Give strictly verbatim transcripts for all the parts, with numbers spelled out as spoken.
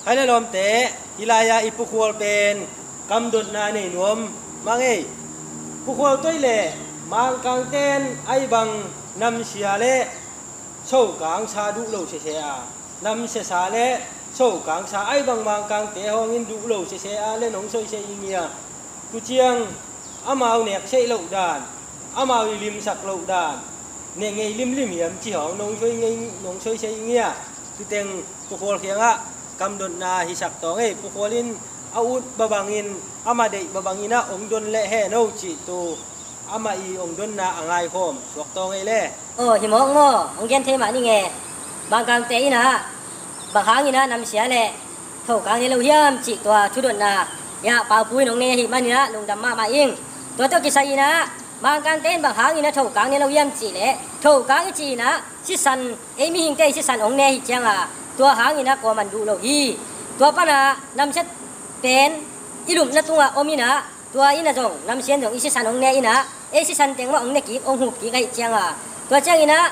Hai le lawmte, hih lai-ah i pukhual pen kamdotna nei nuam mah ngei. Pukhual toi le Mangkangten ahi bang namsia le sokangsa duh lo sese a, namsiasa le sokangsa ahi bang Mangkangte hawngin duh lo sese a le nong soisei i ngia. Tuciang amau nekseih loh dan, amau i limsak loh dan, ne ngei limlim hiam ci hawng nong soi ngei, nong soisei i ngia. Tuteng pukhual khiangah kamdotna hisak tawng ei. Pukhual in a ut babangin, amah deih babangin ah ong don leh he no cih tu amah i ong donna a ngaikhawm suak tawng ei le. Aw, hi mawk maw, ong gen thei mah ning e. Mangkangte in ah bang hangin ah namsia le thokang ne lo hiam cih tua thudotna ya Paupu in ong nei ahih manin ah lungdam mahmah ing. Tua tawh kisai in ah Mangkangte in bang hangin ah thokang ne lo hiam cih leh thokang i cih in ah sisan, ei mihingte i sisan ong ne hi cianga tua hangin ah kuaman duh lo hi. Tua panah namsia pen i lupna tungah om in ah tua in ah zong namsia in zong i sisan ong ne in ah ei sisan teng mah ong ne kik, ong hup kik ahih cianga tua ciangin ah,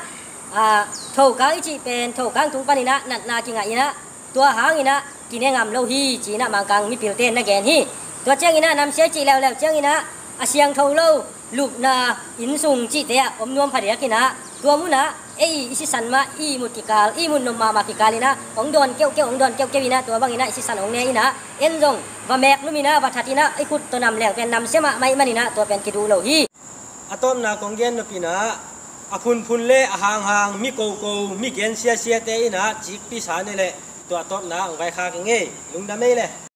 ah, thokang i cih pen thokang tung panin ah natna kingah in ah tua hangin ah kine ngam lo hi ci-in ah Mangkang mipilte na gen hi. Tua ciangin ah namsia i cih leuleu ciangin ah a siangtho lo lupna innsung cihte ah om nuam phadiak in ah tua munah ei i sisan mah i mut kikal, i mut nuam mahmah kikal in ah ong dawn keuhkeuh, ong dawn keuhkeuh in ah tua bangin ah i sisan ong ne in ah en zong va mek num in ah va that in ah i khut tawh nam leng pen namsia mahmah ahih manin ah tua pen kiduh lo hi. A tawpna kong gen nop in ah a phunphun le a hanghang, mi koko, mi gen siasiate in ah cikpisa ne leh tua tawpna ong vaikhak ing ei. Lungdam ei le.